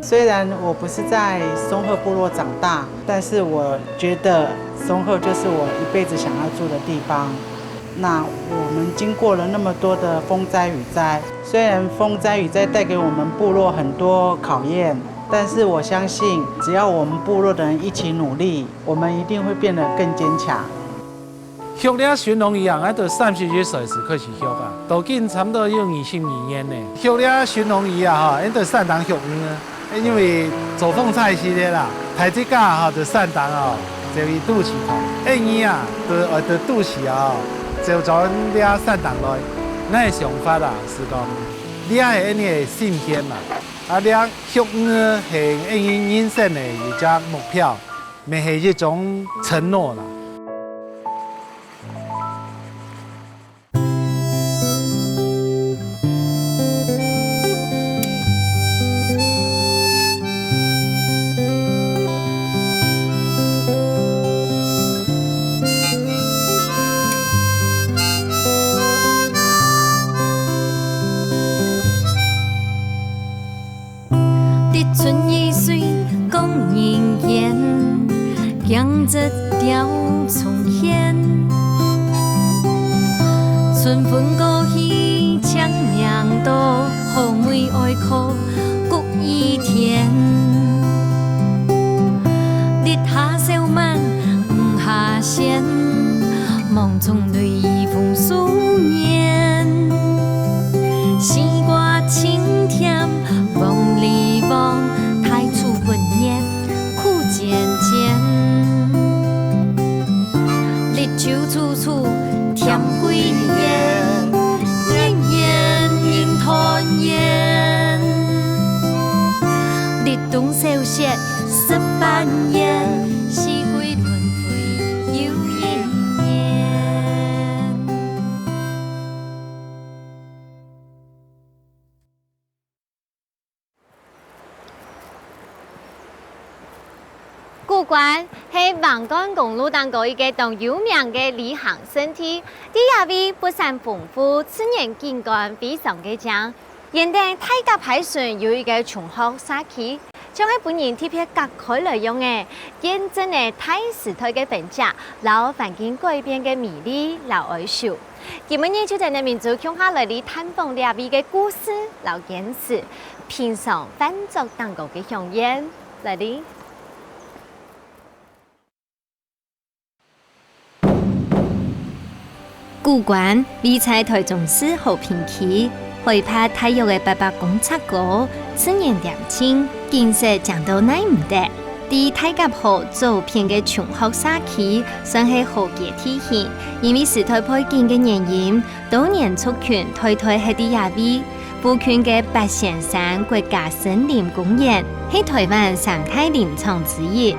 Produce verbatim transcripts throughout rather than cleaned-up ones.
虽然我不是在松鹤部落长大，但是我觉得松鹤就是我一辈子想要住的地方。那我们经过了那么多的风灾雨灾，虽然风灾雨灾带给我们部落很多考验，但是我相信，只要我们部落的人一起努力，我们一定会变得更坚强。 畜這鱘魟魚啊，𠊎對三十一歲時開始畜啊，到今差毋多有二十二年呢。畜這鱘魟魚啊，吼，𠊎對山頂畜魚，因為做風搓雨个啦，大自家吼，對山頂哦，就去肚屎頭。𠊎啊，對，呃，對肚屎啊，就轉這山頂來。𠊎个想法啊，係講，這係𠊎个心願嘛，啊，這畜魚係𠊎人生个一隻目標，乜係一種承諾啦。 立春雨水降人間，驚蟄鳥蟲現。春分過去，清明到，好梅哀苦穀雨田。日下小滿，雨下仙，芒種雷雨豐收年。西瓜清甜， 黃梨黃，大樹溫熱苦漸漸。綠洲處處添桂圓，年年人團圓。立冬小雪十八圓，四季輪迴又一年。 古關係橫貫公路頂高一個當有名个旅行勝地，在這位不但豐富，自然景觀非常个靚。沿等大甲溪脣有一個松鶴社區，像係分人特別隔開來樣仔，見證了大時代个痕跡，摎環境改變个美麗摎哀愁。 今晡日就帶等民族共下來哩探訪這位个故事摎堅持，品嚐飯桌頂高个香煙。來哩！古關位在台中市和平區，海拔大約个八百公尺高，自然恬靜，景色靚到耐毋得。 在大甲河左片个松鶴社區，算係河街地形，因為時代背景个原因，多元族群代代歇在這位。附近个八仙山國家森林公園係台灣三大林場之一，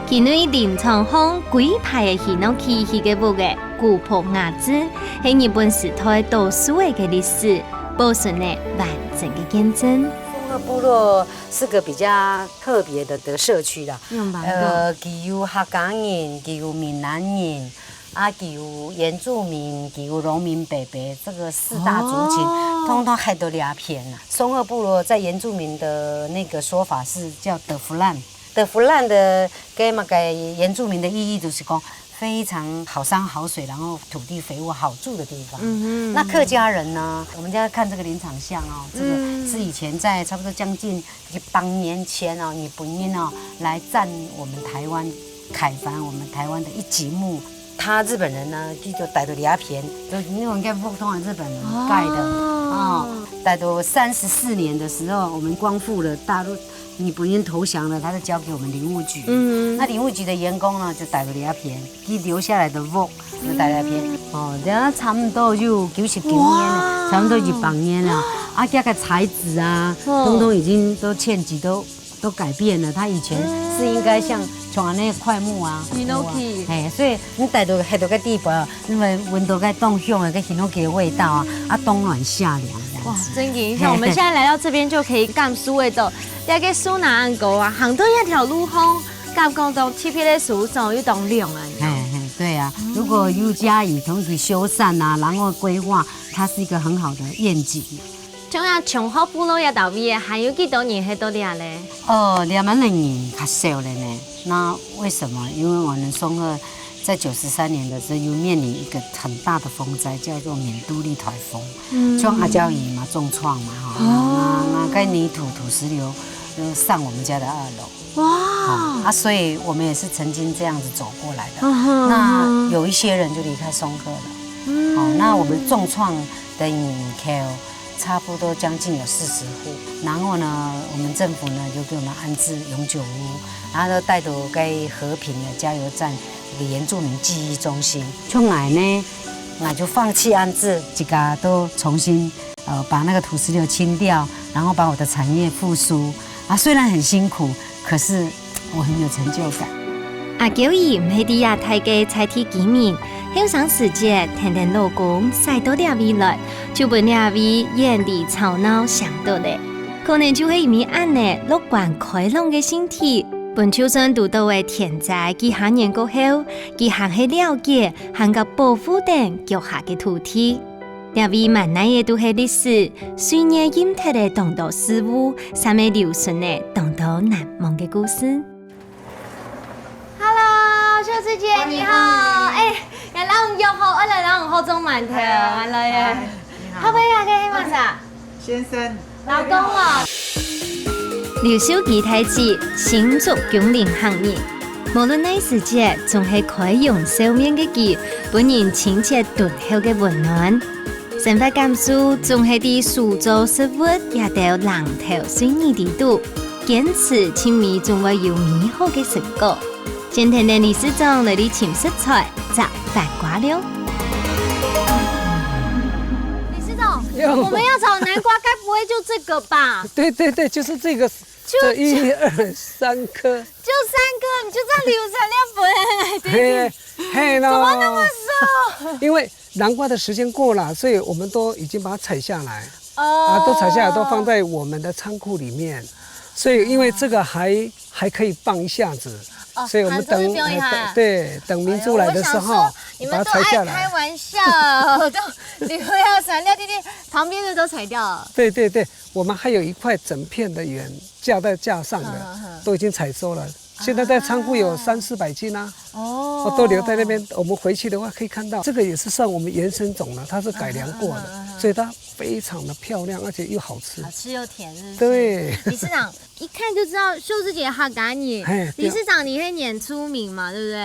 境內林場項歸排个喜諾奇奇个屋仔，古樸雅致，係日本時代倒樹仔个歷史，保存了完整个見證。松鶴部落 是個比較特別的，的社區啦。嗯，蠻好。呃，佢有客家人，佢有閩南人，啊，佢有原住民，佢有農民伯伯，這個四大族群，哦。通通歇到這片啊。松鶴部落在原住民的那個說法是叫德弗蘭，德弗蘭的，該麼个原住民的意義就是講非常好山好水，然後土地肥沃，好住的地方。嗯哼。那客家人呢，我們現在看這個林場像哦，這個嗯。是以前在差不多將近 一百年前哦，日本人哦來佔我們台灣，開發我們台灣的一級木。他日本人呢，佢就帶到這片，就因為應該普通的日本人蓋的哦，哦。帶到三十四年的時候，我們光復了大陸，日本人投降了，他就交給我們林務局。嗯。那林務局的員工呢，就帶到這片， 佢留下來的屋，就在那片。哦，這差不多有九十九年了，哇。差不多一百年了。啊，這個材質啊，哦。通通已經都欠幾，都，都改變了。它以前是應該像，嗯。像那塊木啊，檜榔。木啊，嘿，所以你帶到，歇到該地方啊，因為聞到該當香的，該檜榔个味道啊，啊，冬暖夏涼這樣子。哇，真的，像我們現在來到這邊就可以感受得到，這個樹林恁高啊，行到這條路項， 感覺到特別个舒爽又當涼啊。嘿，嘿，對啊，嗯。如果有加以同時修繕啊，然後規劃，它是一個很好的願景。像這松鶴部落這兜位个，還有幾多人係到這咧？哦，這滿个人較少了呢。那為什麼？因為我們松鶴在九十三年的時候又面臨一個很大的風災，叫做敏都利颱風，嗯。像阿膠姨嘛重創嘛，哈，哦。那那該泥土土石流，呃，上我們家的二樓。哇。啊，所以我們也是曾經這樣子走過來的。嗯哼，那有一些人就離開松鶴了。嗯。哦，那我們重創的人口差不多將近有四十戶。然後呢，我們政府呢就給我們安置永久屋，然後呢帶到該和平的加油站一個原住民記憶中心。像𠊎呢，𠊎就放棄安置，自家都重新呃把那個土石流清掉，然後把我的產業復甦。啊，雖然很辛苦，可是我很有成就感。阿嬌姨毋係在這大个在地居民，後生時節跈等老公徙到這位來，就分這位遠離吵鬧嚮著咧。可能就係因為恁呢樂觀開朗个心態，分就算堵著个天災幾下年過後，佢還係了解，還較保護等腳下个土地。 這位滿哪仔都係歷史，歲月洇忒个當多事物，煞係留存了當多難忘个故事。Hello，秀智姐你好。哎，原來我們約好，二樓，然後我們好中滿頭，哎，來耶。哎，你好。後背那個黑馬啥？先生。 老公哦。劉秀基大姊，新竹芎林客人，無論哪時節，總係開容笑面个佢，分人親切敦厚个溫暖。生活感受總係在手做食物這兜零頭細義裡肚，堅持盡尾總會有美好个成果。 先跈等理事長來去尋食材，摘番瓜了。理事長，有。我們要炒南瓜，該不會就這個吧？對對對，就是這個，就這一二三顆。就三個，你就這樣留著兩本，嘿，嘿咯。怎麼那麼瘦？因為南瓜的時間過了，所以我們都已經把它採下來。哦。啊，都採下來，都放在我們的倉庫裡面。所以因為這個還，還可以放一下子，哦，所以我們等，還可以放一下。呃，等，對，等明珠來的時候，哦，哎呀，我想說，你們都愛開玩笑，把它採下來。都，你不要閃掉，弟弟，旁邊的都採掉了。對，對，對，我們還有一塊整片的園架在架上的，嗯，嗯，嗯。都已經採收了。現在在倉庫有三四百斤啊。哦。哦，都留在那邊，我們回去的話可以看到，這個也是算我們原生種了，它是改良過的，嗯，嗯，嗯，嗯。所以它非常的漂亮，而且又好吃。好吃又甜，是不是？對。理事長，一看就知道秀智姐客家人。嘿，對啊。理事長，你係原住民嘛，對不對？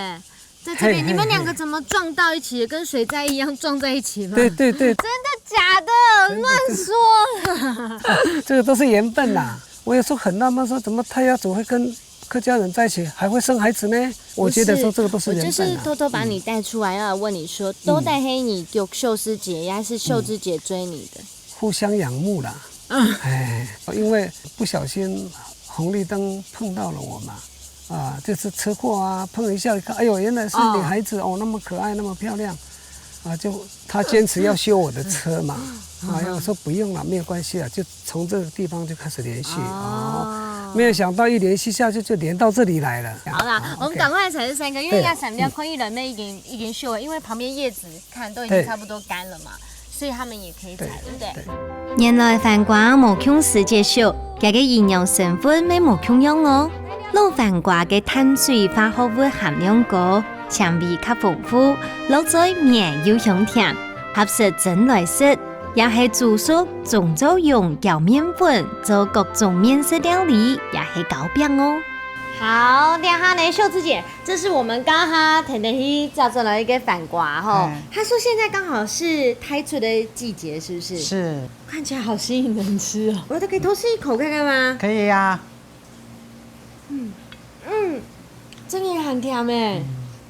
在這邊，嘿，嘿，你們兩個怎麼撞到一起，跟水災一樣撞在一起嗎？對，對，對。真的假的？真的，亂說。這個都是緣分啦。我有時候很納悶，說怎麼泰雅族會跟客家人在一起，還會生孩子呢？我覺得說這個都是緣分啊。不是，我就是偷偷把你帶出來，嗯。要問你說，嗯。到底係你追秀智姐，還是秀智姐追你的？互相仰慕啦。嗯。哎，因為不小心紅綠燈碰到了我嘛，啊，就是車禍啊，碰一下，一看，哎呦，原來是女孩子，哦。哦，那麼可愛，那麼漂亮，啊，就她堅持要修我的車嘛，嗯。啊，我說不用了，沒有關係啊，就從這個地方就開始聯繫，哦。哦，沒有想到一聯繫下去就連到這裡來了。好啦，啊，我們趕快採這三個，OK。因為這三個可以人們已經，已經修了，因為旁邊葉子看都已經差不多乾了嘛。對。 所以他們也可以採，對，對不對？對。原來番瓜無共時節熟，佢个營養成分乜無共樣哦。老番瓜个碳水化合物含量高，纖維較豐富，落嘴綿又香甜，合適蒸來食，也係煮熟，總做用攪麵粉做各種麵食料理，也係糕餅哦。好，這下呢，秀智姐， 這是我們剛剛跈等去摘轉來一個番瓜吼，嗯。他說現在剛好是開出的季節，是不是？是。看起來好吸引人吃哦。我都可以偷吃一口看看嗎？可以啊。嗯，嗯，真的很甜欸，嗯。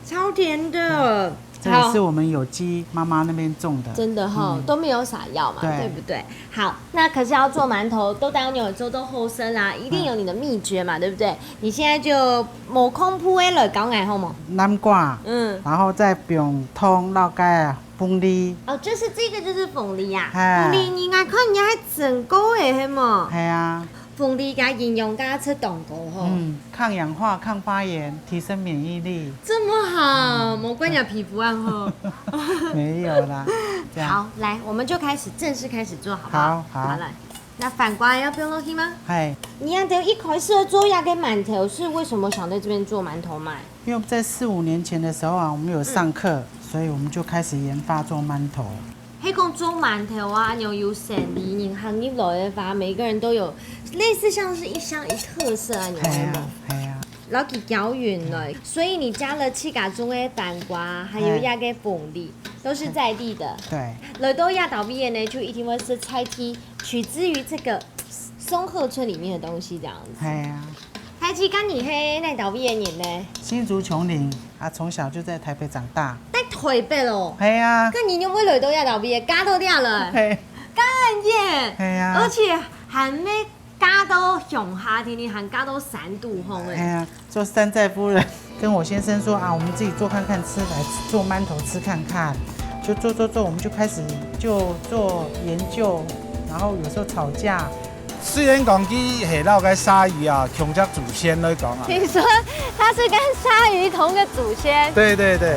超甜的。好。這也是我們有機媽媽那邊種的。真的哈，嗯。都沒有撒藥嘛，對。對不對？好，那可是要做饅頭，都當然有做到後生啦，一定有你的秘訣嘛，嗯。對不對？ 你現在就無空鋪仔來教𠊎好無？南瓜，嗯。然後再放糖摎个鳳梨。哦，就是這個就是鳳梨啊。嘿。鳳梨你愛看人家還真高欸，係無？係啊。鳳梨个營養價值當高吼。嗯，抗氧化、抗發炎、提升免疫力。這麼好，嗯。無怪你皮膚恁好。沒有啦，這樣。好，來，我們就開始正式開始做，好不好？好，好。好，來。那番瓜要放落去嗎？係。你這兜一開始做這個饅頭，是為什麼想在這邊做饅頭賣？因為在四五年前的時候啊，我們有上課，所以我們就開始研發做饅頭。係講做饅頭啊，恁樣有生理人行入來个話，每個人都有類似像是一鄉一特色啊，你知道嗎？係啊，係啊。然後佢攪勻了，所以你加了自家種个番瓜，還有這個鳳梨，都是在地的。對。來到這搭位个呢，就一定會食在地，取之於這個松鶴村裡面的東西這樣子。係啊。大姊，該你係哪搭位个人呢？新竹芎林啊，從小就在台北長大。在台北哦。係啊。該你仰會來到這搭位个，嫁到這了？係。嫁人耶。係啊。而且還沒嫁到鄉下，天天還嫁到山肚項哎。係啊，做山寨夫人，跟我先生說啊，我們自己做看看，吃，來做饅頭吃看看。就做做做，我們就開始就做研究，然後有時候吵架， 雖然講佢係摎該鯊魚啊，共隻祖先來講啊。你說他是跟鯊魚同個祖先？對對對。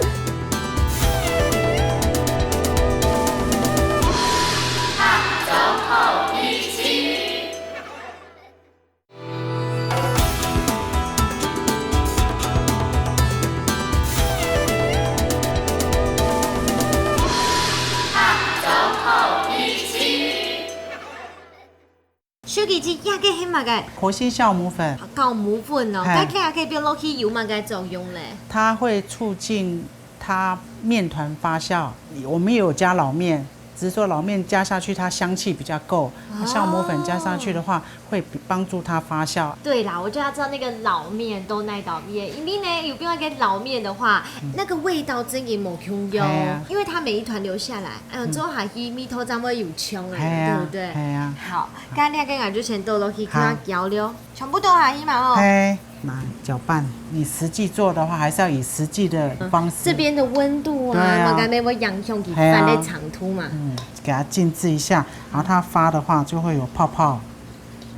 秀吉姊，這個係麼个？活性酵母粉。酵母粉哦，係。該這個放落去有麼个作用咧？它會促進它麵團發酵。我們也有加老麵，只是說老麵加下去，它香氣比較夠。那酵母粉加上去的話，會比，幫助它發酵。對啦，我就要知道那個老麵都哪搭位，因為呢，有放該個老麵的話，那個味道真个無共樣，係啊。因為它每一團留下來，嗯，做下去味道正會有衝哎，係啊，對不對？係啊。好，該這個𠊎就先倒落去，好。跟它攪了，全部倒下去嘛哦。係，那攪拌，你實際做的話，還是要以實際的方式。這邊的溫度啊，對啊。麼个會影響佢發个程度嘛。係啊。嗯，給它靜置一下，然後它發的話就會有泡泡。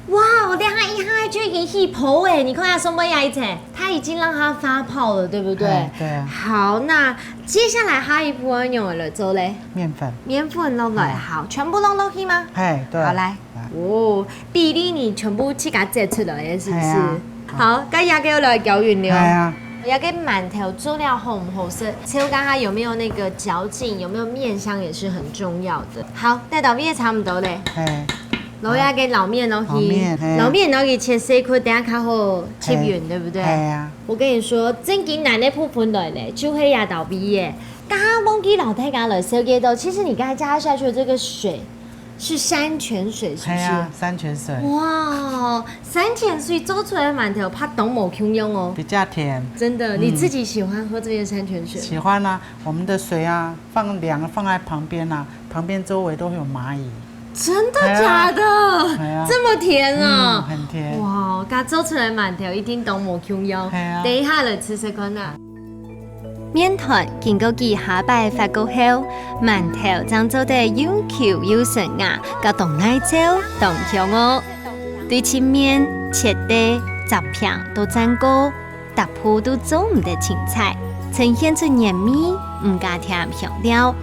哇，我等下一下就已經起泡哎！你看下上背這一層，它已經讓它發泡了，對不對？哎，對啊。好，那接下來下一步要用來做嘞？麵粉。麵粉落來，哎。好，全部弄落去嗎？哎，對。好，來。來。哦，比例你全部自家擠出來的，是不是？哎呀。好，該這個來攪勻了。哎呀。這個饅頭做了好不好食？手感它有沒有那個嚼勁，有沒有麵香也是很重要的。好，這搭位也差不多嘞。哎。 落下个老麵落去，老麵，嘿。老麵落去切細塊，等下較好吸勻，嘿，對不對？嘿啊。我跟你說，正經難个部分來咧，就係這搭位耶。剛剛忘記摎大家來紹介到，其實你剛才加下去的這個水是山泉水，是不是？嘿啊，山泉水。哇，山泉水做出來个饅頭，怕當無共樣哦。比較甜。真的，嗯。你自己喜歡喝這邊山泉水嗎？喜歡啊，我們的水啊，放涼，放在旁邊啊，旁邊周圍都會有螞蟻。 真的假的？哎呀。哎呀。這麼甜啊？嗯，很甜。哇，該做出來饅頭一定當無共樣。哎呀。等一下來試試看啊。麵團經過幾下擺發過後，饅頭正做得又Q又順啊，佮當耐燥、當香哦。對切面、切塊、煠平都讚過， 逐步都做毋得清彩，呈現出原味，毋加添香料。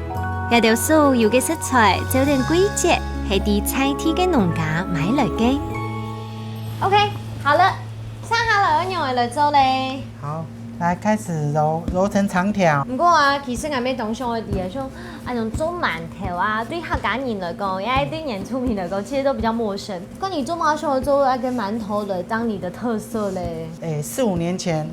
這兜所有个食材，照等季節，係對在地个農家買來个。OK，好了，接下來愛仰般來做咧？好，來開始揉，揉成長條。毋過啊，其實𠊎乜當想愛知啊，像恁樣做饅頭啊，對客家人來講，也對原住民來講，其實都比較陌生。 該你做麼个想愛做該個饅頭來當你的特色咧？欸，四五年前，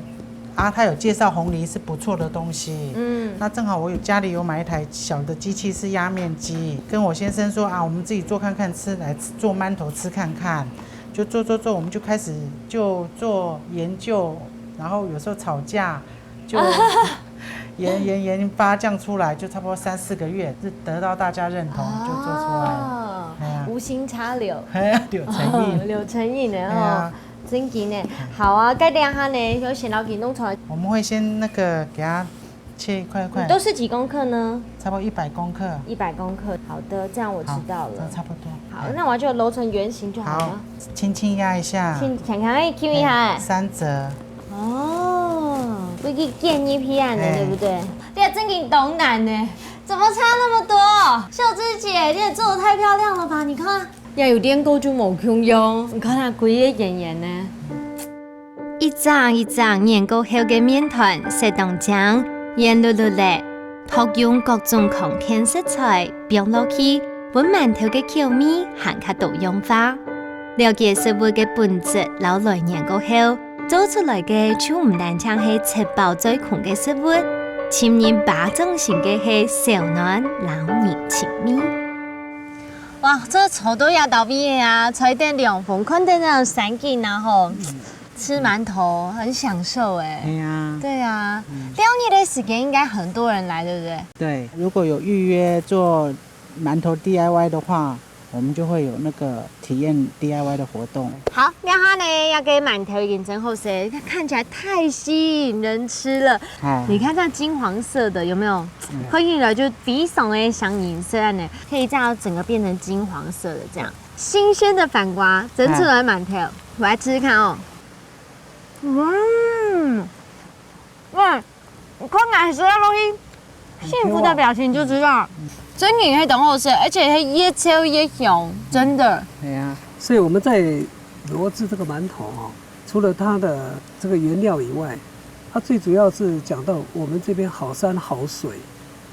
啊，他有介紹紅藜是不錯的東西。嗯。那正好我有，家裡有買一台小的機器，是壓麵機，跟我先生說啊，我們自己做看看吃，來做饅頭吃看看。就做做做，我們就開始就做研究，然後有時候吵架， 就研，研，研發這樣出來，就差不多三四個月，是得到大家認同，就做出來了。哦，哎呀。無心插柳。哎呀，有誠意。有誠意呢，哎呀。吼，真經呢。好啊，該等下呢，就先摎佢弄出來。我們會先那個給它切一塊一塊。你都是幾公克呢？差不多一百公克。一百公克，好的，這樣我知道了。好，這差不多。好，哎。那我就揉成圓形就好了。好，輕輕壓一下。輕，輕輕地Q一下，哎。哎，三折。 哦，會去捲入去恁呢，哎。對不對？這个正經當難呢，怎麼差那麼多？秀芝姐，你也做得太漂亮了吧？你看，也有練過就無共樣，你看啊，歸個圓圓呢。一張一張研過後个麵團，色當靚，圓碌碌咧，擇用各種康健食材放落去，分饅頭个口味還較多樣化。了解食物个本質摎來源過後，做出來个就毋單淨係食飽嘴空个食物，浸人巴掌心个係燒暖摎人情味。哇，這坐到這兜位啊，吹等涼風，看等那山景啊吼，吃饅頭很享受哎。對啊。對啊，嗯。尞日个時間應該很多人來，對不對？對，如果有預約做饅頭 D I Y 的話，我們就會有那個體驗 D I Y 的活動。好，這下呢，這个饅頭已經蒸好勢，看起來太吸引人吃了。哎。你看這金黃色的有沒有？嗯。看起來就非常的像銀色呢，可以這樣整個變成金黃色的這樣。新鮮的粄瓜蒸出來饅頭，我來吃吃看哦。嗯，哇， 看顏色个東西，幸福的表情就知道，真的係當好食，而且係越切越香，真的。對啊，所以我們在羅製這個饅頭哦，除了它的這個原料以外，它最主要是講到我們這邊好山好水。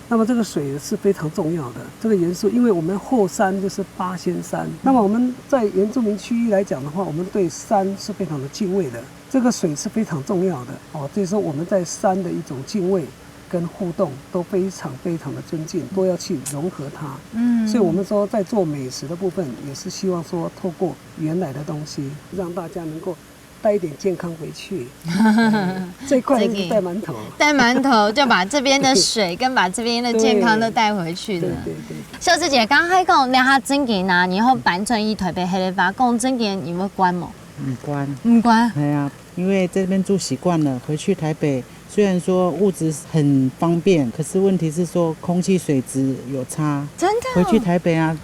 那麼這個水是非常重要的，這個元素，因為我們後山就是八仙山，那麼我們在原住民區域來講的話，我們對山是非常的敬畏的。 這個水是非常重要的哦，所以說我們在山的一種敬畏跟互動都非常非常的尊敬，都要去融合它。嗯。所以我們說在做美食的部分，也是希望說透過原來的東西，讓大家能夠帶一點健康回去。嗯，最快的就是帶饅頭。帶饅頭，就把這邊的水跟把這邊的健康都帶回去了。對，對，對。秀芝姐，剛剛還講，那她真的拿，然後搬轉去台北，係咧吧？講真的，你會慣無？毋慣。毋慣。哎呀， 因為在這邊住習慣了，回去台北雖然說物質很方便，可是問題是說空氣水質有差。真的哦。回去台北啊，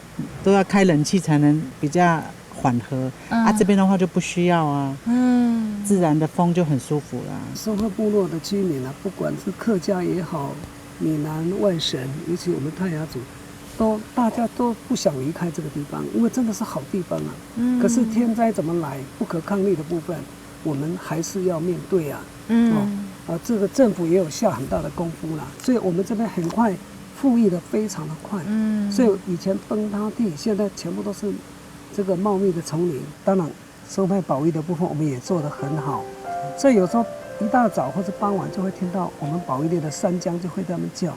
都要開冷氣才能比較緩和。嗯。啊，這邊的話就不需要啊。嗯。自然的風就很舒服啦。松鶴部落的居民啊，不管是客家也好，閩南、外省，尤其我們泰雅族，都，大家都不想離開這個地方，因為真的是好地方啊。嗯。可是天災怎麼來，不可抗力的部分， 我們還是要面對啊。嗯。哦，啊，這個政府也有下很大的功夫啦，所以我們這邊很快復育得非常的快。嗯。所以以前崩塌地，現在全部都是這個茂密的叢林。當然，生態保育的部分我們也做得很好。所以有時候一大早或是傍晚就會聽到我們保育類的山羌就會在那邊叫。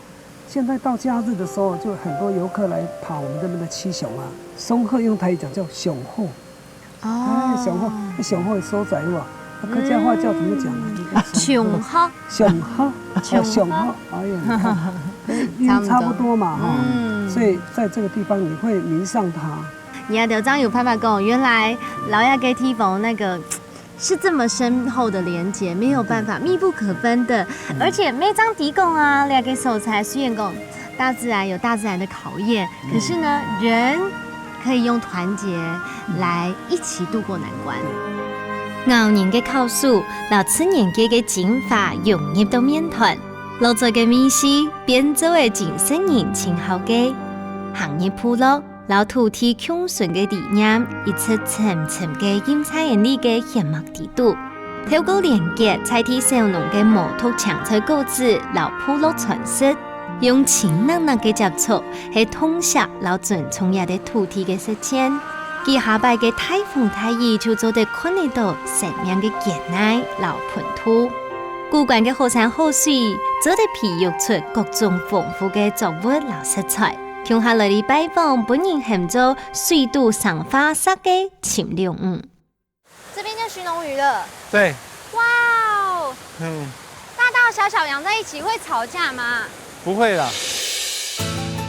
現在到假日的時候，就很多遊客來爬我們這邊的七雄啊。松鶴用台語講叫雄鶴。 哦。哎，雄鶴，雄鶴的所在有無？客家話叫怎麼講啊？你看雄鶴。雄鶴。雄鶴，哦，雄鶴。雄鶴，哎呀，你看，因為差不多嘛，差不多。哈。嗯。所以在這個地方你會迷上它。你啊，就這樣有辦法講，原來老家个地方那個是這麼深厚的連結，沒有辦法，密不可分的。嗯。而且每張地方啊，那個所在雖然講大自然有大自然的考驗，可是呢，人可以用團結來一起度過難關。咬人个口水，摎自然界个精華融入到麵團，落嘴个味緒，變做个真實人情好个。行入部落，摎土地共存个理念，一直深深个印在𠊎俚个血脈底肚。 透過連結在地小農个無毒青菜果子摎部落傳承，用親橐橐个接觸，係痛惜摎尊重這塊土地个實踐。幾下擺个大風大雨就做得看得到生命个堅毅摎奔突。古關个好山好水，做得培育出各種豐富个作物摎食材。共下來哩拜訪，分人喊做水肚生花色个蠑龍魚。 這邊叫鱘龍魚了。對。哇哦！嗯。大大小小養在一起會吵架嗎？不會啦。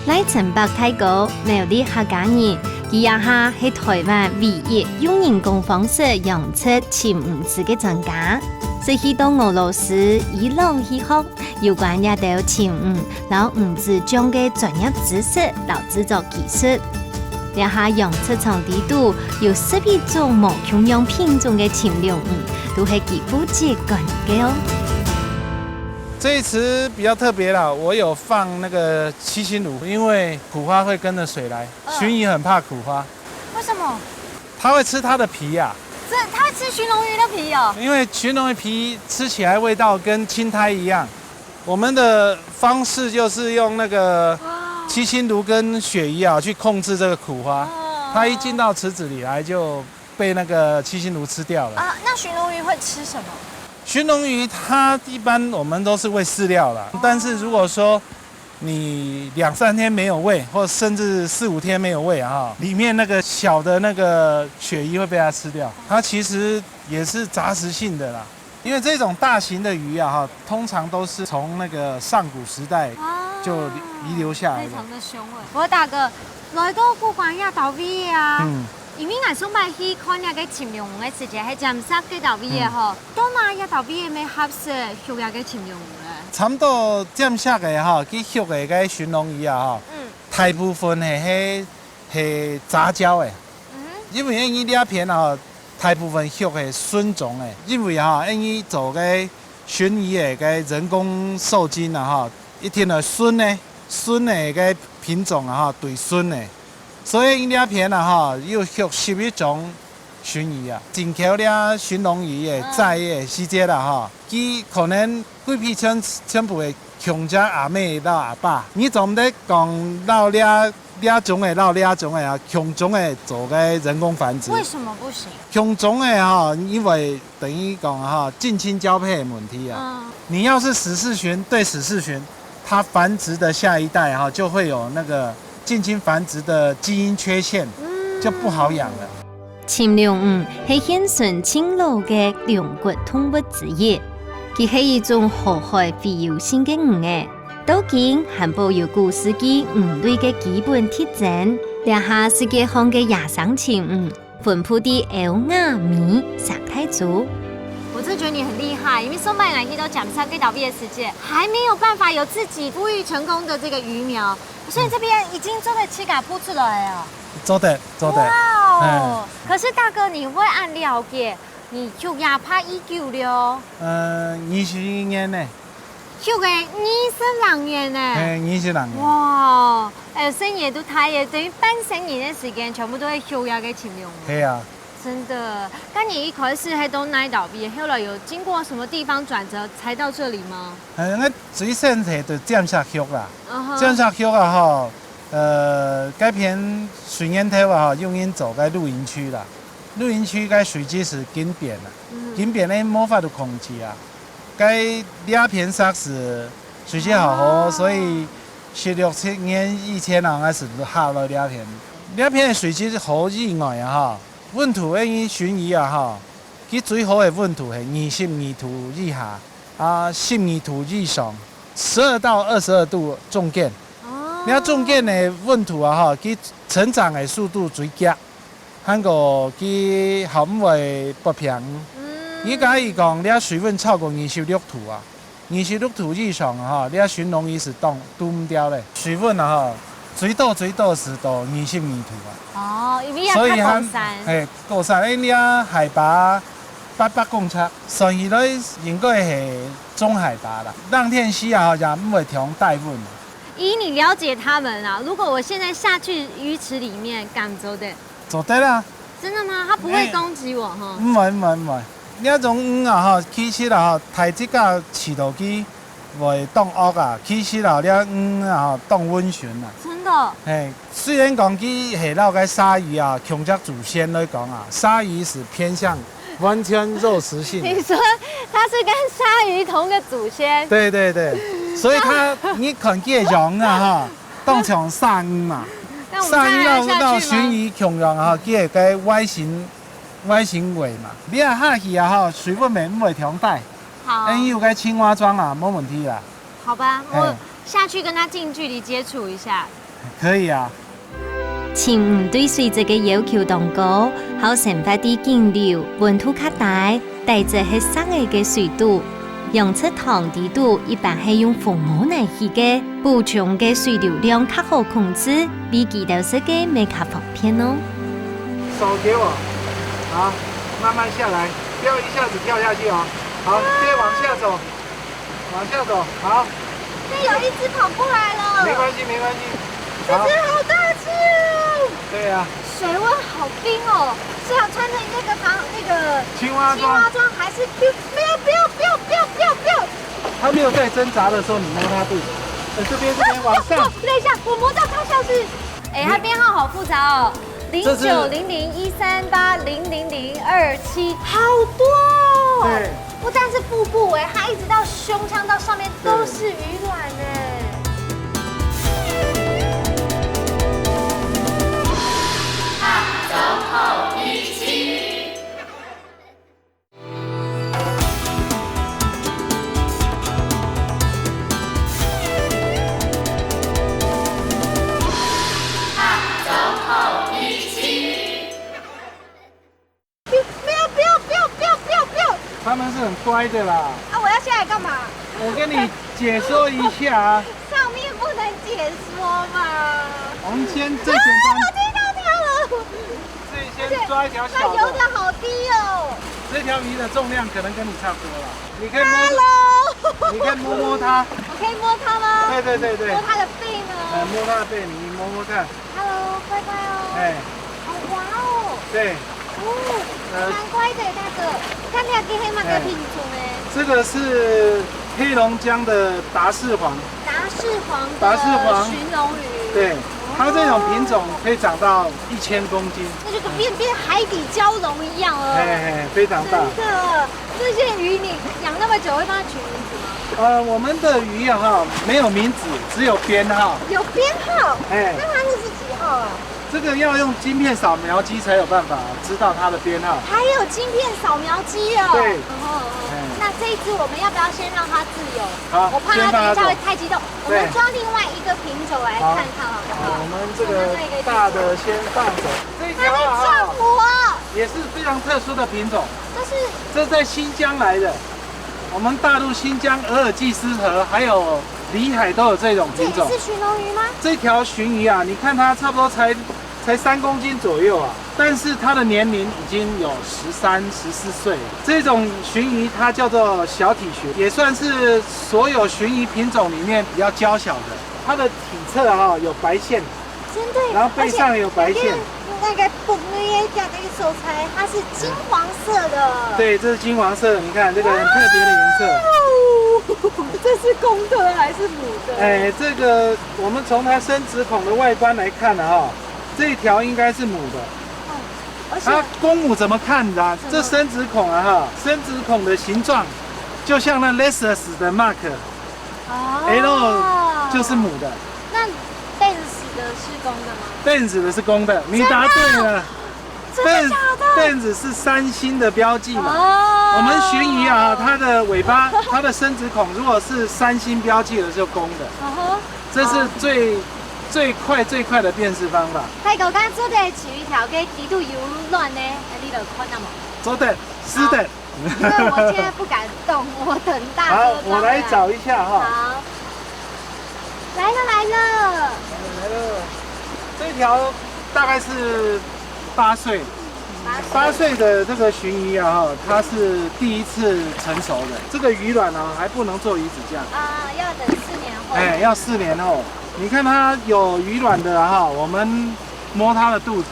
賴承伯大哥，苗栗客家人，佢這下係臺灣唯一用人工方式養殖蠑魚仔个專家。係去到俄羅斯、伊朗去學， 有關這兜蠑魚摎魚仔醬个專業知識摎製作技術。這下養殖場底肚有十一種無共樣品種个蠑龍魚，都係佢負責管理个哦。這一池比較特別啦，我有放那個七星鱸，因為苦花會跟著水來，嗯。鱘魚很怕苦花。為什么？它会吃它的皮呀、这它吃鲟龙鱼的皮哦。因为鲟龙鱼皮吃起来味道跟青苔一样，我们的方式就是用那个七星炉跟鳕鱼啊去控制这个苦花，它一进到池子里来就被那个七星炉吃掉了。啊，那鲟龙鱼会吃什么？鲟龙鱼它一般我们都是喂饲料啦，但是如果说你两三天没有喂，或甚至四五天没有喂啊，里面那个小的那个鳕鱼会被它吃掉。它其实也是杂食性的啦，因为这种大型的鱼啊，哈，通常都是从那个上古时代就遗留下来的。非常的凶恶。不过大哥，来到古关也到位啊。嗯。因为俺上摆去看那个青龙个时节，还讲啥个到位啊吼，到哪也到位没合适，学那个青龙嘞。差不多这样下来哈，去学个个鲟龙鱼啊哈，嗯。大部分系系系杂交的，嗯哼。因为因为这片啊，大部分畜的纯种的，因为哈，因为做个鲟鱼的个人工受精啊哈，一定要纯的，纯的个品种啊哈，对纯的，所以因为这片啊哈，又畜十一种鲟鱼啊，进口了鲟龙鱼的在个时节啦哈，佢可能规批全全部的 穷家阿妹老阿爸，你总得讲老了了种的老了种的啊，穷种的做个人工繁殖。为什么不行？穷种的哈，因为等于讲哈，近亲交配的问题啊。嗯。你要是始氏鲟对始氏鲟，它繁殖的下一代哈，就会有那个近亲繁殖的基因缺陷，嗯。就不好养了。 青龙鱼係現存盡老个龍骨動物之一，佢係一種河海洄游性个魚仔。到今還保有古世紀魚類个基本特徵，這下世界上个野生青魚分布在歐亞美三大洲。我真的觉得你很厉害，因为上半年去到讲三个岛毕业时间，还没有办法有自己孵育成功的这个鱼苗，所以这边已经做得自家孵出来啊。做得，做得。哇哦！可是大哥，你会按了解，你畜也怕已久了。呃，二十年呢。畜个二十零年呢。哎，二十零年。哇，哎，生意都大耶，等于半生年的时间，全部都在畜那个禽流。系啊。真的，那你一开始还都哪里倒闭，后来有经过什么地方转折才到这里吗？呃，我最先系就尖石畜啦。嗯哼。尖石畜啊吼，呃，该片水源头啊吼，用人做个露营区啦。露营区个水质是紧变啦，嗯。紧变呢无法度控制啊。该两片石是水质好好，哦。所以十六七年以前啊，还是下了两片。两片的水质好以外啊哈，温度因为鲟鱼啊哈，佢最好的温度系二十二度以下。 啊，十二度以上，十二到二十二度中间。哦。你看中间的温度啊，哈，佢成长的速度最快，还过佢还毋会发病。嗯。你假如讲，你水温超过二十六度啊，二十六度以上啊，哈，你鲟龙鱼是冻，冻毋掉嘞。水温啊，哈，最多最多是到二十二度啊。哦，因为要看高山。所以它，嘿，高山，因为你啊，海拔 八百公尺，算起来应该系中海拔啦。冷天时啊，也毋会忒低温。以你了解它们啊，如果我现在下去鱼池里面，敢做得？做得啦。真的吗？它不会攻击我哈？毋会，毋会，毋会。你那种鱼啊，哈，其实啊，哈，大自家飼落去， 会当恶啊，其实啊，这鱼啊，当温驯啊。真的？嘿，虽然讲佢系老个鲨鱼啊，恐龙祖先来讲啊，鲨鱼是偏向完全肉食性的。你说它是跟鲨鱼同个祖先？对对对，所以它，你看佢个样啊，哈，当像鲨鱼嘛。那我们再来下去吗？鲨鱼到，到鲟鱼共样啊，佢个外形，外形尾嘛。你啊下去啊，哈，水分没，不会忒低。 好。N U个青蛙装啊，没问题啦。好吧，嘿。我下去跟它近距离接触一下。可以啊。青鱼对水质个要求当高，好生活在径流、温度较低、底质系石仔个水肚。养殖塘底肚一般系用红毛泥起个，补充个水流量较好控制，比佢兜食个乜较方便哦。手给我，好，慢慢下来，不要一下子跳下去哦。 好，再往下走，往下走，好。这有一只跑过来了。没关系，没关系。这只好大只哦。对啊。水温好冰哦，是要穿着那个防那个青蛙装，青蛙装还是不要不要不要不要不要不要不要？它没有在挣扎的时候，你摸它肚子，呃，这边这边往上。哦，等一下，我摸到它像是，哎，它编号好复杂哦，零九零零一三八零零零二七，好多哦。对，不但是腹部哎，它一直到胸腔到上面都是鱼卵哎。不要不要不要不要不要不要！他们是很乖的啦。啊，我要下来干嘛？我跟你解说一下啊。上面不能解说嘛。我们先最简单。啊，我听到它了。最先抓一条小的。它游得好低哦。这条鱼的重量可能跟你差不多了，你可以摸，Hello。你可以摸摸它。我可以摸它吗？对对对对。摸它的背吗？哎，摸它的背，你摸摸看。Hello，乖乖哦。哎。好滑哦。对。哦，呃蛮乖的，大哥。你看那个黑马的品种哎。这个是黑龙江的达氏黄。达氏黄的达氏黄鲟龙鱼。对，它这种品种可以长到一千公斤。那就跟变，变海底蛟龙一样了。嘿嘿，非常大。真的，这些鱼你养那么久，会帮它取名字吗？呃，我们的鱼啊哈，没有名字，只有编号。有编号？哎。那它那是几号啊？这个要用晶片扫描机才有办法知道它的编号。还有晶片扫描机哦。对。哦，哦，哦。哎。那这一只我们要不要先让它自由？好，我怕它等一下会太激动。先放它走。我们抓另外一个品种来看看好不好？好，我们这个大的先放走。这一条啊，它在撞我。也是非常特殊的品种。这是这在新疆来的，我们大陆新疆额尔济斯河还有里海都有这种品种。这也是鲟龙鱼吗？这条鲟鱼啊，你看它差不多才，才三公斤左右啊，但是它的年龄已经有十三、十四岁了。这种鲟鱼它叫做小体鲟，也算是所有鲟鱼品种里面比较娇小的。它的体侧啊，有白线，真的，然后背上有白线。而且那个腹內个這個所在，它是金黃色的。对，这是金黄色的，你看这个很特别的颜色。哇哦，这是公的还是母的？哎，这个我们从它生殖孔的外观来看呢，哈，这一条应该是母的。哦，而且它公母怎么看的啊？怎么？这生殖孔啊，哈，生殖孔的形状就像那 Lexus 的 Mark。哦。L 就是母的。那 Benz 的是公的吗？Benz 的是公的，你答对了。真的假的？Benz，Benz 是三星的标记嘛。哦。我们鲟鱼啊，它的尾巴，它的生殖孔如果是三星标记的，就公的。嗯哼。这是最，哦。最快最快的辨识方法。大哥，敢做得取一條个底肚游卵呢？哎，你就看啊嘛。做得，是的。好。 因为我现在不敢动，我等大哥抓回来。好，我来找一下哈。好。来了，来了。来了，这条大概是八岁，八岁。八岁的这个鲟鱼啊，哈，它是第一次成熟的。这个鱼卵啊，还不能做鱼子酱。啊，要等四年后。哎，要四年后。你看它有鱼卵的哈，我们 摸它的肚子，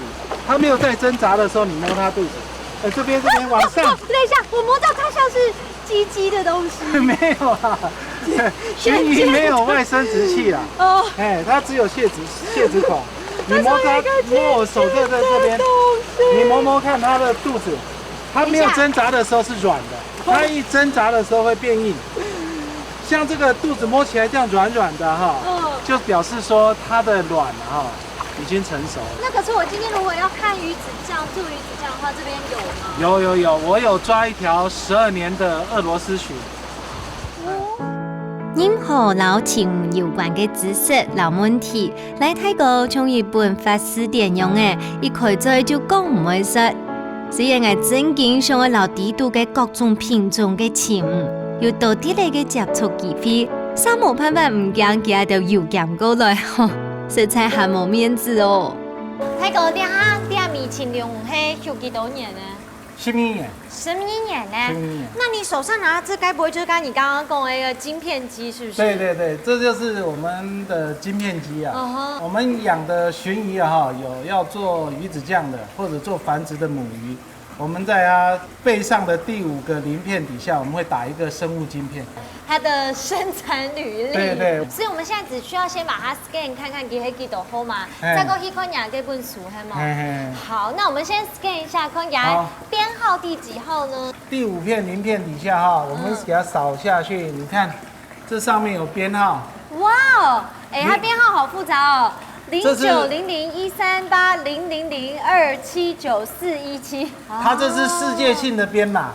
它没有在挣扎的时候，你摸它肚子。呃，这边，这边往上。哦，等一下，我摸到它像是鸡鸡的东西。没有啊，鲟鱼没有外生殖器啦。哦。哎，它只有泄殖，泄殖孔。你摸它，它上面一个摸我手这，这，这边，尖尖的东西。你摸摸看它的肚子，它没有挣扎的时候是软的，等一下。它一挣扎的时候会变硬。像这个肚子摸起来这样软软的哈，嗯。就表示说它的卵哈， 已经成熟了。那可是我今天如果要看鱼子酱，做鱼子酱的话，这边有吗？有，有，有，我有抓一条十二年的俄罗斯鲟。任何摎鲟魚有關个知識摎問題，來大哥像一本法辭典樣仔，一開嘴就講毋會煞。雖然𠊎真經想愛摎底肚个各種品種个鲟魚有多啲仔个接觸機會， 煞無辦法毋驚佢兜游兼過來吼，實在還無面子哦。大哥，這下這尾鲟龍係畜幾多年呢？十二年，十二年呢？十二年。那你手上拿的这该不会就是刚刚你刚刚跟我一个晶片机，是不是？对对对，这就是我们的晶片机啊。嗯哼。我们养的鲟鱼啊，哈，有要做鱼子酱的，或者做繁殖的母鱼。我们在它背上的第五个鳞片底下，我们会打一个生物晶片。它的生产履历。对对。所以我们现在只需要先把它 scan 看看，佢係幾多號嘛，哎。再过去看佢个本书，係吗？嘿嘿。好，那我们先 scan 一下，看佢个编号第几号呢？好。第五片鳞片底下哈，我们给它扫下去，嗯。你看，这上面有编号。哇哦，哎，它编号好复杂哦，这是零九零零一三八零零零二七九四一七。它这是世界性的编码。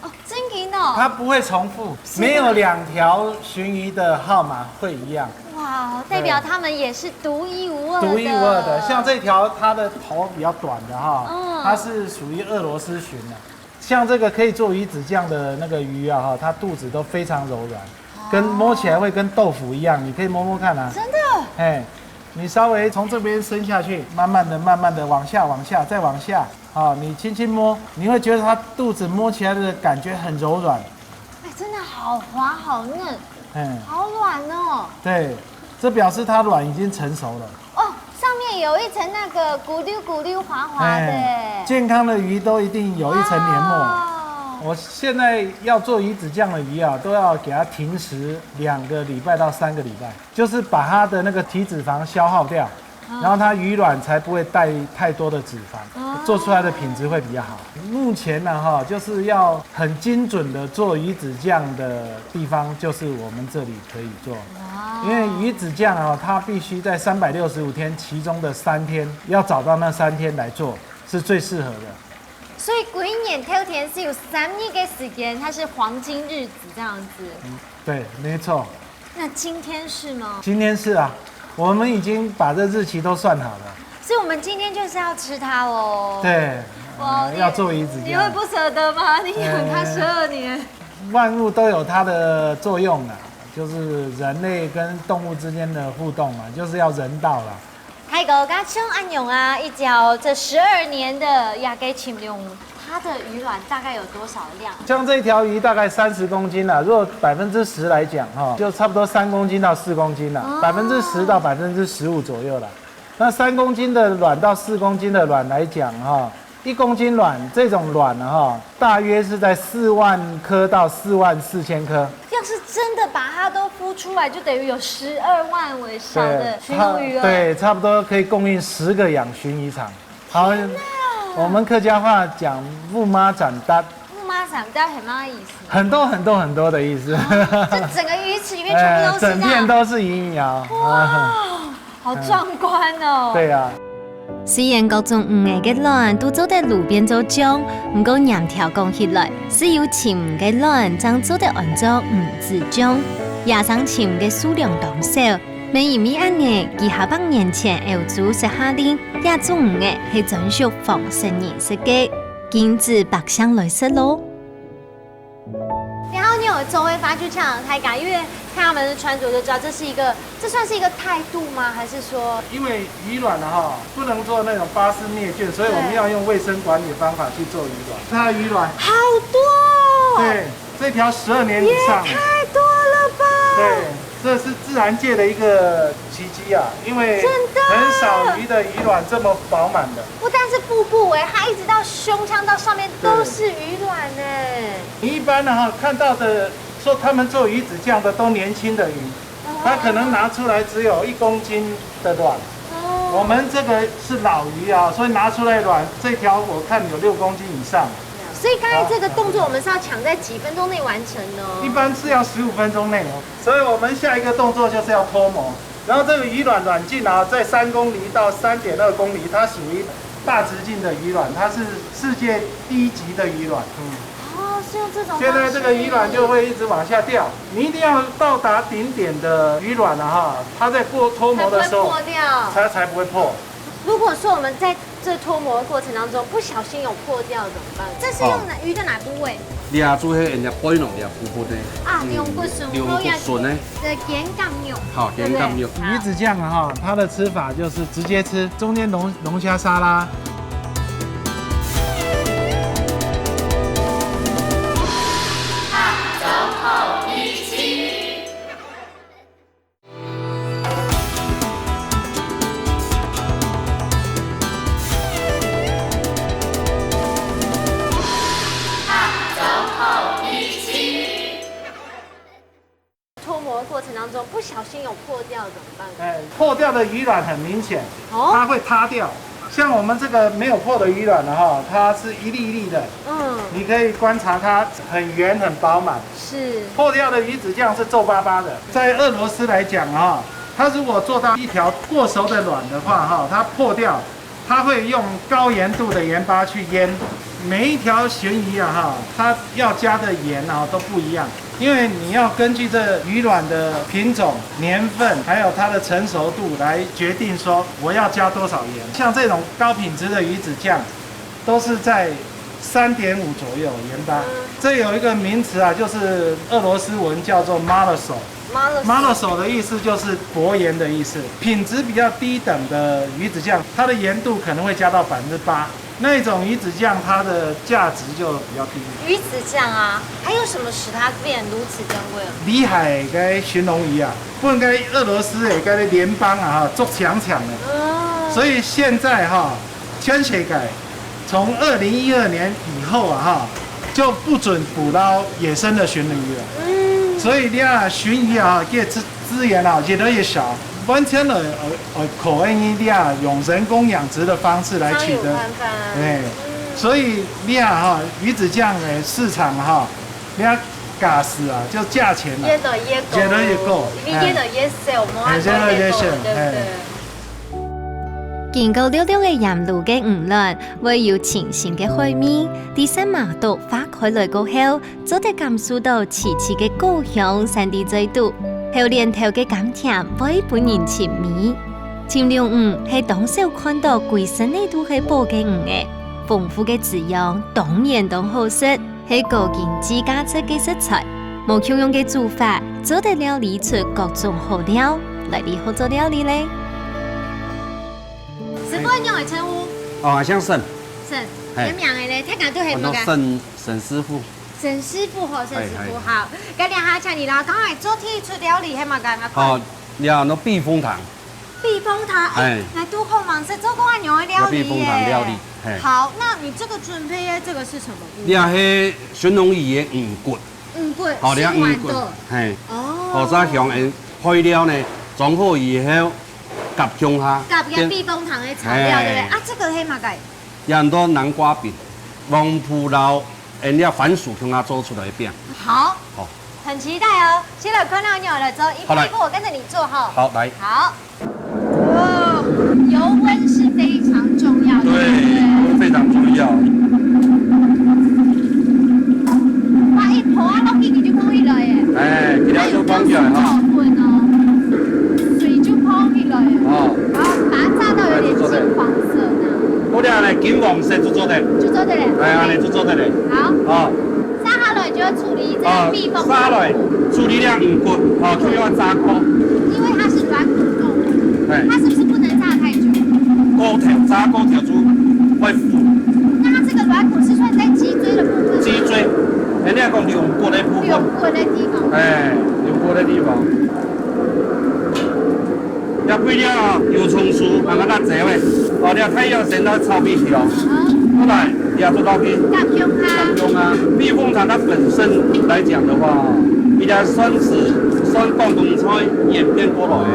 哦。 哦，真个哦。它不会重复，是的。没有两条鲟鱼的号码会一样。哇，代表它们也是独一无二的。对。独一无二的，像这条它的头比较短的哈，嗯。它是属于俄罗斯鲟的。像这个可以做鱼子酱的那个鱼啊哈，它肚子都非常柔软，跟，哦。摸起来会跟豆腐一样，你可以摸摸看啊。真的？哎，你稍微从这边伸下去，慢慢的、慢慢的往下、往下、再往下， 啊，你轻轻摸，你会觉得它肚子摸起来的感觉很柔软。哎，真的好滑好嫩，嗯。好软哦。对，这表示它卵已经成熟了。哦，上面有一层那个咕溜咕溜滑滑的。哎，健康的鱼都一定有一层黏膜。哇哦。我现在要做鱼子酱的鱼啊，都要给它停食两个礼拜到三个礼拜，就是把它的那个体脂肪消耗掉。 嗯。然后它鱼卵才不会带太多的脂肪，哦。做出来的品质会比较好。目前呢，哈，就是要很精准的做鱼子酱的地方，就是我们这里可以做。哇。因为鱼子酱啊，它必须在三百六十五天其中的三天，要找到那三天来做，是最适合的。所以过年头前是有三日的时间，它是黄金日子这样子。嗯，对，没错。 那今天是吗？今天是啊，我们已经把这日期都算好了。所以我们今天就是要吃它哦。对，哇，呃，你，要做鱼子酱。你会不舍得吗？你养它十二年。呃，万物都有它的作用啊，就是人类跟动物之间的互动嘛，就是要人道啦。 大哥，該像恁樣啊，一條這十二年的這个鲟鴒，它的魚卵大概有多少量？像这条鱼大概三十公斤啦，如果百分之十来讲哈，就差不多三公斤到四公斤啦，哦。百分之十到百分之十五左右啦。那三公斤的卵到四公斤的卵来讲哈，一公斤卵，这种卵哈，大约是在四万颗到四万四千颗。要是真的把它都孵出来，就等于有十二万尾小的对，鲟鴒鱼了。差，对，差不多可以供应十个养鲟渔场。好，天哪！我们客家话讲烏麻斬達。烏麻斬達是什么意思？很多很多很多的意思。哦，这整个鱼池里面全部都是这样。哎，整片都是鱼苗。哇，好壮观哦。对啊。 虽然各种鱼仔个卵都做得滷變做醬，毋過嚴條講起來，只有鲟魚个卵正做得安做魚子醬。野生鲟魚个數量當少，乜因為恁仔，幾下百年前歐洲設下令，這種魚仔係專屬黃色人食个，禁止百姓來食咯。 然后你有作為花枝槍，大家因為看他們的穿着就知道這是一個，這算是一個態度嗎？還是說，因为鱼卵啊哈，不能做那种巴氏灭菌，所以我们对。要用卫生管理的方法去做鱼卵。它的鱼卵，好多哦！对，这条十二年以上，也太多了吧！对，这是自然界的一个奇迹啊，因为真的很少鱼的鱼卵这么饱满的。不但是腹部哎，它一直到胸腔到上面都是鱼卵哎。 你一般呢，哈，看到的说他们做鱼子酱的都年轻的鱼，哦。它可能拿出来只有一公斤的卵。哦。我们这个是老鱼啊，所以拿出来卵，这条我看有六公斤以上。所以刚才这个动作，我们是要抢在几分钟内完成呢？一般是要十五分钟内哦。所以我们下一个动作就是要脱模。 然后这个鱼卵卵径啊，在三公厘到三点二公厘，它属于大直径的鱼卵，它是世界第一级的鱼卵。嗯。哦，是用这种方式。现在这个鱼卵就会一直往下掉，你一定要到达顶点的鱼卵了哈，它在过脱模的时候，才不会破掉。它才不会破。如果说我们在这脱模的过程当中不小心有破掉怎么办？这是用哪，啊。鱼的哪部位？ 掠住彼个，掠背囊，掠腹部呢。啊，嗯，兩骨順，兩骨順呢。好，肩胛肉。好，肩胛肉。對不對？魚子醬啊，哈，它的吃法就是直接吃，中间融，融下沙拉。过程当中不小心有破掉怎么办？哎，破掉的鱼卵很明显，哦，它会塌掉。像我们这个没有破的鱼卵呢，哈，它是一粒一粒的，嗯，你可以观察它很圆很饱满。是，破掉的鱼子酱是皱巴巴的。在俄罗斯来讲哈，它如果做到一条过熟的卵的话哈，它破掉，它会用高盐度的盐巴去腌。每一条鲟鱼啊哈，它要加的盐啊都不一样，因为你要根据这鱼卵的品种、年份，还有它的成熟度来决定说我要加多少盐。像这种高品质的鱼子酱，都是在三点五左右盐巴。这有一个名词啊，就是俄罗斯文叫做 maloso。 Maloso。 Maloso 的意思就是薄盐的意思。品质比较低等的鱼子酱，它的盐度可能会加到百分之八，那种鱼子酱它的价值就比较低。鱼子酱啊，还有什么使它变如此珍贵？里海个鲟龙鱼啊，分个俄罗斯个个联邦啊，哈，足强强的。哦。所以现在哈，全世界从二零一二年以后啊，哈，就不准捕捞野生的鲟鱼了。嗯。所以你看，鲟鱼啊，这资，资源啊，越来越少。完全的，呃，呃，靠因为你啊，用人工养殖的方式来取得。哎，嗯。所以你啊，哈，鱼子酱的市场哈，你啊，价值啊，就价钱啊，越来越高。越来越高。因为越来越少，哎。没有那么多，哎，越来越少，对不对？哎。 经过略略个鹽滷个魚卵，會有清新个海味，在舌嫲肚化開來過後，做得感受到脆脆个果香散在嘴肚，口涎頭个甘甜會分人沉迷。鰆鰡魚係當少看到歸身仔都係寶个魚仔，豐富个滋養當然當好食。 係高經濟價值个食材，無共樣个煮法，做得料理出各種好料，來你好做料理咧。師傅，你仰會稱呼？哦，姓沈。沈，嘿。你名仔咧？大家都喊麼个？我沈，沈師傅。沈師傅吼，沈師傅，嘿，嘿。好。該這下請你啦，剛才做第一出料理係麼个？哦，這个避風塘。 避風塘，哎，哎。來，拄好嘛，係做過恁樣个料理耶。避風塘料理，嘿。好，那你這個準備的這個是什麼部分？這係鱘龍魚个魚骨。魚骨，好，這魚骨，先換到。嘿。哦。好，再用个配料呢，裝好以後，夾共下。夾个避風塘个材料，對不對？哎。啊，這個係麼个？ 這安到南瓜餅，黃瓠摎，嗯，這番薯共下做出來个餅。好，好。很期待哦。先來看到你有來做，一步一步我跟著你做哈。好，來。好。哦，油溫是非常重要的，對，對不對？油溫非常重要。哇，一泡啊，落去佢就膨起來耶。哎，佢就膨起來哈。水就膨起來耶。哦。 好，把它炸到有點金黃色呢。好了，來，金黃色就做得。就做得了。哎，恁樣就做得了。好。哦。炸下來就要處理這個避風塘。哦，炸下來，處理這魚骨，哦，就要炸過。因為它是軟骨動物，哎。它是不是不能炸太久？過頭，炸過頭就會腐。那它這個軟骨是算在脊椎的部分嗎？脊椎，人家講龍骨的部分。龍骨的地方。哎，龍骨的地方。 這配料啊，油蔥酥，還有辣椒誒。哦，這大約先來炒米去哦。好。過來，這做到去。夾共下。夾共下，避風塘它本身來講的話，比較算是，算廣東菜演變過來的。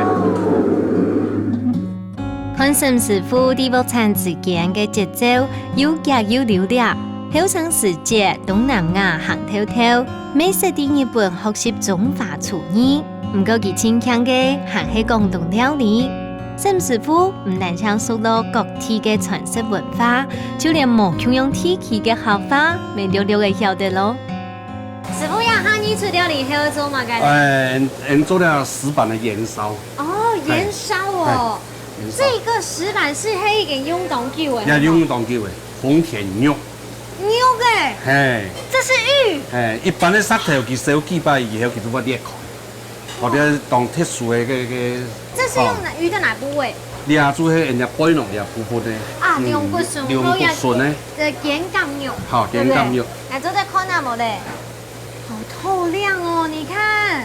看沈師傅在鑊鏟之間个節奏，又遽又流利，後生時節東南亞行透透，乜識在日本學習中華廚藝。 毋過佢盡慶个還係廣東料理。沈師傅毋單淨熟絡各地个傳統文化，就連無共樣地區个客話，乜略略仔曉得咯。師傅呀，哈，你出料理還愛做麼个呢？哎，俺，俺做了石板的鹽燒。哦，哎，鹽燒哦。哎，鹽燒。這個石板係已經用當久个，也用當久个，紅田玉。 玉誒，嘿。這是玉。嘿，一般的石頭佢燒幾擺以後，佢就會裂開。或者當特殊的个，个，這是用哪，哦。魚的哪部位？這就係人家背囊這部分的。啊，嗯，龍骨筍，龍骨筍呢。好，這个肩胛肉，好，對不對？肩胛肉。來，做得看下無咧？好透亮哦，你看。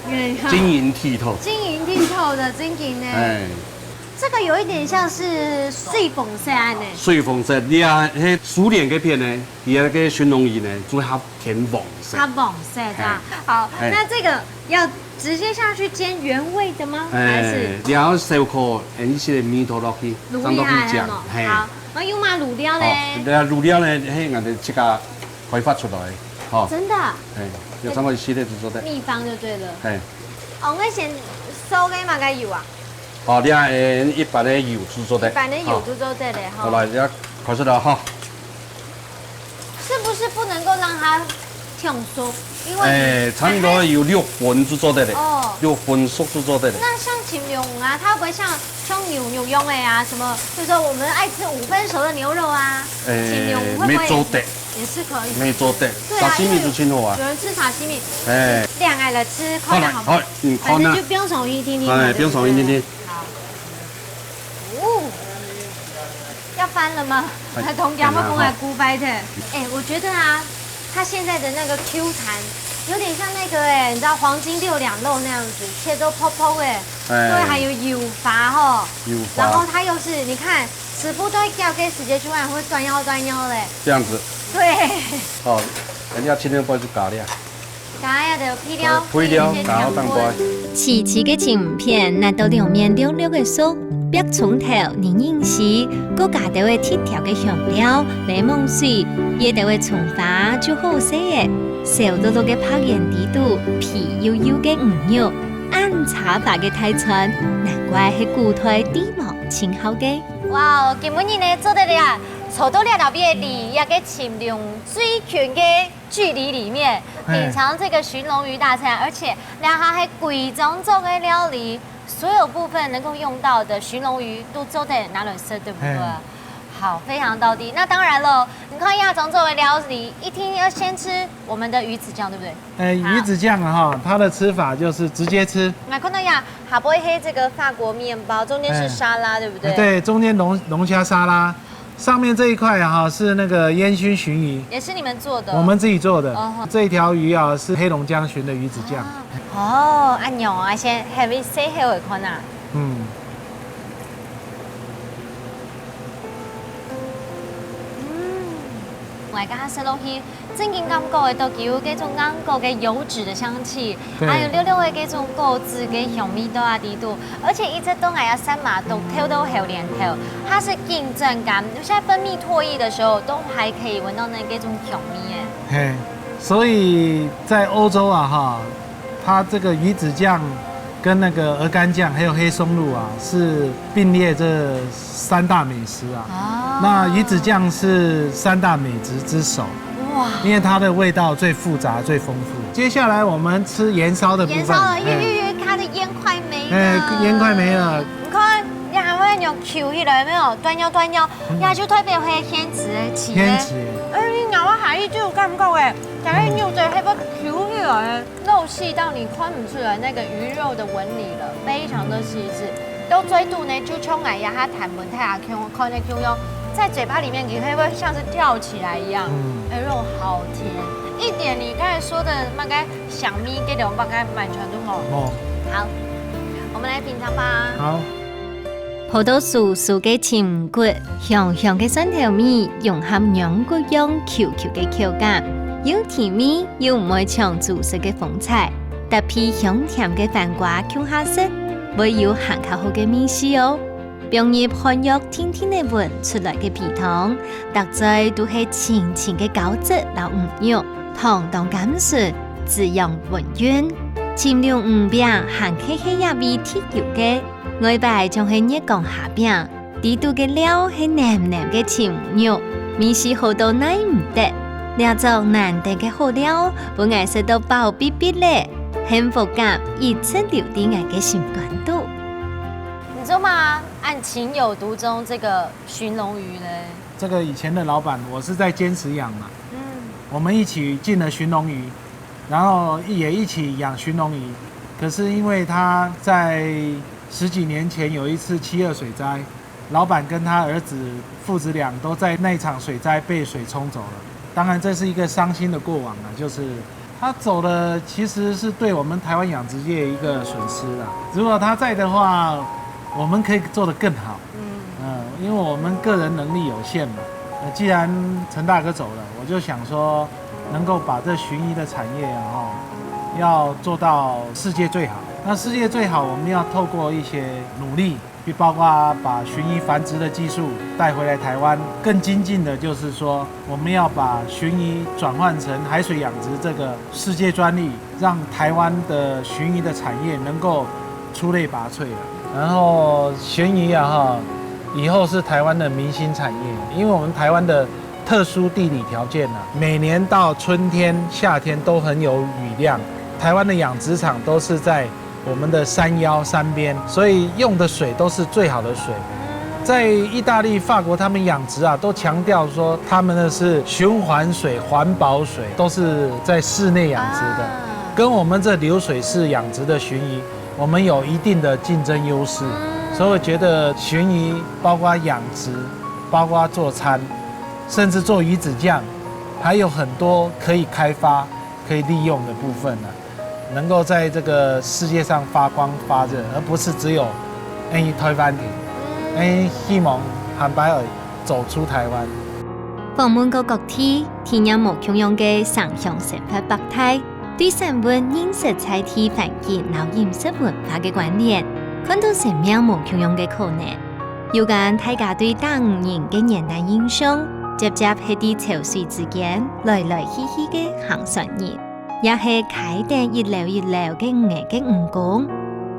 你看。晶瑩剔透。晶瑩剔透的，真的呢。哎。這個有一點像是水紅色恁呢。水紅色，你啊，那熟練該片呢？ 佢个鱘龍魚呢，就較偏黃色。較黃色啊。嘿。好，嘿。那這個要直接下去煎原味的嗎？還是哎，然後燒烤，哎，一些味道落去，滷味正落去食，還有無？嘿。好，那有嘛滷料嘞？好，然後滷料呢，嘿，𠊎兜自家開發出來，吼。真的？哎，有這麼一系列製作的。秘方就對了。哎。哦，𠊎先燒个嘛个油啊？哦，你看，哎，一般的油製作的。一般的油製作的嘞，吼。好，來，要開始了哈。 是不是不能夠讓它忒熟？因為哎，差不多有六分製作的嘞，哦。六分熟製作的嘞。那像青龍啊，它會不會像像牛牛用的啊？什麼，就是說我們愛吃五分熟的牛肉啊，哎，青龍會不會也是？沒做得，也是可以。沒做得，對啊，沙西米就盡好啊。因為有人吃沙西米，哎，兩個來吃，好了，看看好不好？好，你看啊。反正就放上去聽聽嘛，哎，對不對？放上去聽聽。好。哦。 要翻了嗎？哎，同家伙公来咕拜的。哎，我覺得啊，它現在的那個 Q 彈，有點像那個哎，你知道黃金六兩肉那樣子，切都泡泡哎，哎。對，還有油滑吼。油滑。然後它又是，你看，師傅都會叫給時間出來，會端腰端腰嘞。這樣子。對。哦，人家今天不會去搞的啊。 加一點配料，配料，然後蛋白。脆脆个青片，拿到兩面略略个熟，煏蔥頭、人參絲，過加兜仔特調个香料、檸檬水，這兜仔蔥花就好勢了。燒漉漉个白煙底肚，皮幼幼个魚肉，恁奢華个大餐，難怪係古代帝王盡好个。哇，今晡日呢做得了，坐到這頭邊，離這个青龍最近个 距離裡面，嘿。品嚐這個鱘龍魚大餐，而且這下係歸張桌个料理，所有部分能夠用到的鱘龍魚都做得拿來食，對不對？嘿。好，非常道地。那當然了，你看這張桌个料理，一定要先吃我們的魚子醬，對不對？哎，好。魚子醬啊，哈，它的吃法就是直接吃。來，看到呀，下背係這個法國麵包，中間是沙拉，哎。對不對？哎，對，中間龍，龍蝦沙拉。 上面這一塊哈，是那個煙燻鱘魚。也是你們做的？我們自己做的。哦吼。這條魚啊，是黑龍江鱘的魚子醬。啊。哦，恁樣啊，先下尾細口來看啊。嗯。嗯，來，剛剛吃落去， 正經感覺得到佢有該種硬殼个油脂个香氣，對。還有略略个該種果子个香味道啊，在肚，而且一直都還有三馬都透到喉嗹頭，它是緊張感，就像分泌唾液的時候，都還可以聞到那該種香味耶。嘿，所以在歐洲啊，哈，它這個魚子醬跟那個鵝肝醬還有黑松露啊，是並列這三大美食啊。哦。那魚子醬是三大美食之首。哇。因為它的味道最複雜、最豐富。接下來我們吃鹽燒的部分。鹽燒了，哎。因為，因為它的煙快沒了。哎，煙快沒了。你看，你還會用Q起來沒有？斷掉，斷掉，嗯。那就代表會牽制的，起的。牽制。哎，你咬到下去就有感覺哎，下去咬著，會不會Q起來？ 肉細到你看不出來那個魚肉的紋理了，非常的細緻。到最後呢，就像𠊎這下彈分大家看，看个共樣，在嘴巴裡面你會不會像是跳起來一樣？嗯。哎，肉好甜，一點你剛才說的那個香味，給我們剛才完全都沒有。哦。好，我們來品嚐吧。好。 泡到酥酥个青魚骨，香香个蒜頭味，融合羊骨樣Q Q个口感，又提味又毋會搶主食个風采，搭配香甜个番瓜共下食，會有還較好个味緒哦。放入寒藥定定仔搵出來个肥湯，逐嘴都係清清个膠質摎魚肉，湯當甘醇，滋養溫潤。青龍魚餅還係係這位特有个， 外背像係月光蝦餅，裡肚个料係淰淰个青魚肉，味緒好到耐毋得。這種難得个好料，分𠊎食到飽必必咧，幸福感一直留在𠊎个心肝肚。你知道嗎？恁情有獨鍾這個鱘龍魚咧。這個以前的老闆，我是在堅持養嘛，嗯。我們一起進了鱘龍魚，然後也一起養鱘龍魚。可是因為他在十幾年前有一次七二水災，老闆跟他兒子父子倆都在那一場水災被水沖走了。當然，這是一個傷心的過往啊，就是他走了，其實是對我們台灣養殖業一個損失啦。如果他在的話，我們可以做得更好。嗯。嗯，因為我們個人能力有限嘛。呃，既然陳大哥走了，我就想說，能夠把這鱘魚的產業啊，哈，要做到世界最好。那世界最好，我们要透过一些努力，去包括把鲟鱼繁殖的技术带回来台湾，更精进的就是说，我们要把鲟鱼转换成海水养殖这个世界专利，让台湾的鲟鱼的产业能够出类拔萃啊。然后鲟鱼啊，哈，以后是台湾的明星产业，因为我们台湾的特殊地理条件啊，每年到春天、夏天都很有雨量。台湾的养殖场都是在我们的山腰、山边，所以用的水都是最好的水。在意大利、法国，他们养殖啊，都强调说他们的是循环水、环保水，都是在室内养殖的，啊。跟我们这流水式养殖的鲟鱼，我们有一定的竞争优势。嗯。所以我觉得鲟鱼包括养殖，包括做餐，甚至做鱼子酱，还有很多可以开发、可以利用的部分呢，能够在这个世界上发光发热，而不是只有哎台湾的。哎，希望下擺會走出台湾。访问个各地，體驗無共樣个城鄉生活百態，對生活認識在地環境摎飲食文化个關聯，看到生命無共樣个可能。 有關大家對打魚人个原來印象，輒輒係在潮水之間來來去去个行船人，也係開等一樓一樓个魚仔个魚公，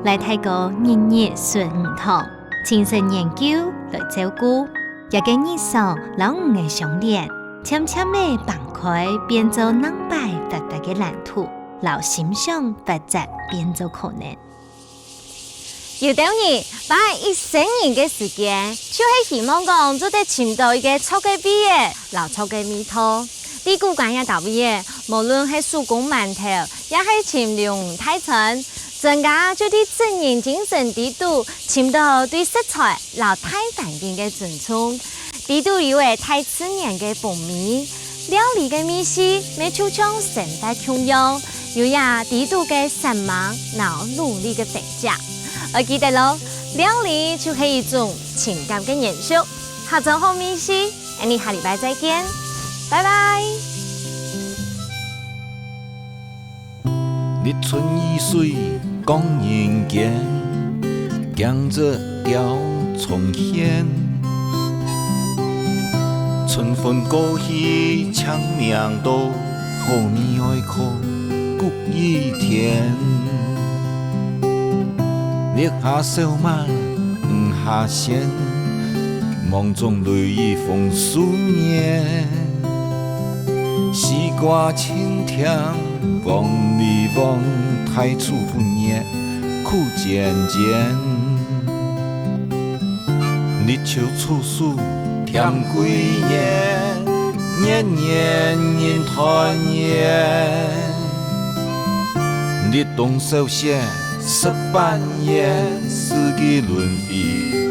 來大哥日日巡魚塘，親身研究來照顧，這个日常摎魚仔相連，漸漸仔放開變做另擺活潑个藍圖，摎心想發展變做可能。 有兜人花一生人个時間，就係希望講做得尋到一個著个位仔，摎著个味道。在古關這搭位仔，無論係手工饅頭，也係尋龍大餐，專家就在職人精神裡肚尋到對食材摎大環境个尊重。 裡肚有个大自然个風味，料理个味緒乜就像生活共樣，有這裡肚个生猛摎努力个痕跡。愛記得哦，料理就係一種情感个延續。下轉好味緒，𠊎俚下禮拜再見，拜拜。 日出雨水光人間，景色調重現。春分過去，清明到，好味愛靠谷雨天。月下小滿五下仙，夢中淚雨紅樹面。 西瓜青甜，黃梨黃，大樹分葉苦煎煎。日秋處暑添桂圓，年年人團圓。立冬小雪食粄圓，四季輪迴